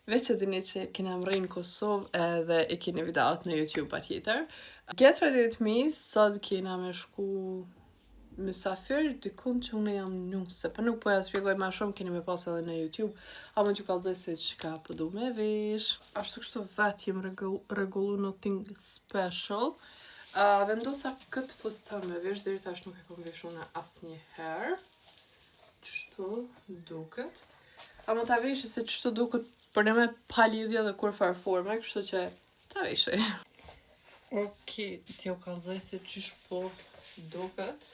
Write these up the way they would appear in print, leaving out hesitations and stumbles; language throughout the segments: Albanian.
Veç e dini që kena mrri në Kosovë edhe i keni videot në YouTube patjetër. Get ready with me, sot kena me shku mysafir dikun që unë jam nuse, po nuk po ja spjegoj ma shumë, keni me pas edhe në YouTube, ama t'ju kallzoj se çka po du me vesh. Ashtu kështu vetë jem rregullu nothing special. Uh, vendosa këtë fustan me vesh, deri tash nuk e kom vesh unë asnjëherë. Qështu duket. Ama ta veshi se qështu duket për në me pa lidhje dhe kurrfarë forme, kështu që ta veshi. Ok, t'ju kallzoj se qysh po duket.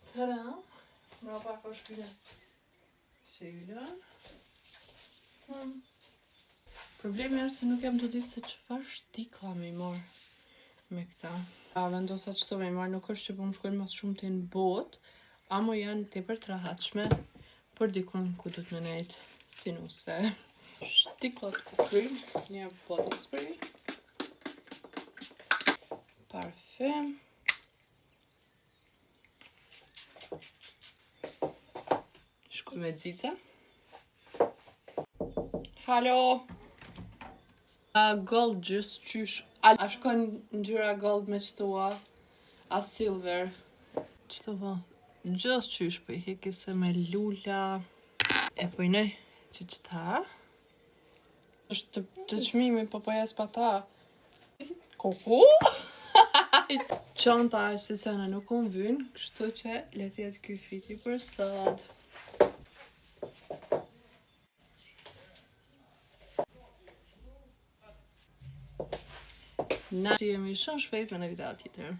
Tara, mrapa ka shpine qelën. Hmm. Problemi është se nuk jam tu ditë se çfarë shtikla me i marrë me këta. A vendosa qëto me i marrë, nuk është që po më shkojnë mas shumti në botë, amo janë tepër të rahatshme për dikun ku do të me nejt si nuse. Shtiklat ku kryjnë, një body spray, parfum, Shkoj me xixa. Halo! A gold gjys qysh A, a shkon ngjyra gold me qëtua? A silver? Qëto po? Gjys qysh po i heki se me lula E po i nej që qëta është të, të çmimi po po jes pa ta Kuku? Çanta është si sene nuk unë vyn, kështu që le të jetë ky fiti për sot. Na shihemi shumë shpejt me një video tjetër.